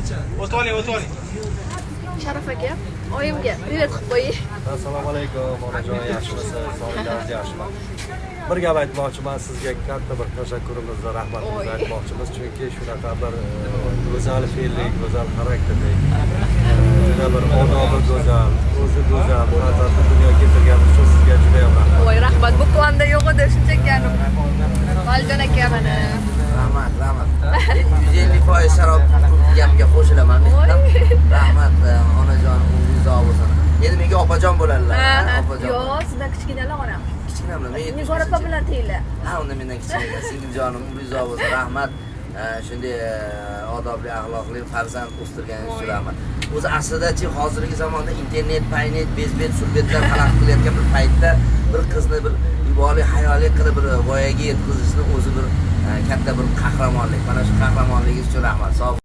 O'tib oling, o'tib oling. Sharaf aka, oyimga привет qilib qo'ying. Assalomu alaykum, onajon, yaxshimisiz? Sog'ligingiz yaxshimi? Bir gap aytmoqchiman sizga, katta bir tashakkurimizni, rahmatimizni Oy. aytmoqchimiz, chunki shunaqa bir go'zal fe'lli, go'zal xarakterli, juda bir odobi go'zal, o'zi go'zal farzandni dunyoga keltirgani uchun sizga juda ham rahmat. Voy, rahmat. Bu planda yo'q edi shunchaki. Valijon aka mana. Rahmat, rahmat. 150% Sharof gapga qo'shilaman men ham. Rahmat, onajon, umringiz uzoq bo'lsin. Endi menga opajon bo'ladilar. Ha, ha, opajon. Yo'q, sizdan kichkinalar onam. Kichkinamlar, men Nigor opa bilan tenglar. Ha, unda mendan kichkina ekan. Singiljonim, umringiz uzoq bo'lsin. Rahmat. Shunday odobli, axloqli farzand o'stirganingiz uchun rahmat. O'zi aslidachi hozirgi zamonda internet, paynet, bezbet, surbetlar xalaqit qilayotgan bir paytda bir qizni bir iboli, hayoli qilib bir voyaga yetkazishni o'zi bir katta bir qahramonlik. Mana shu qahramonligingiz uchun rahmat. Sog'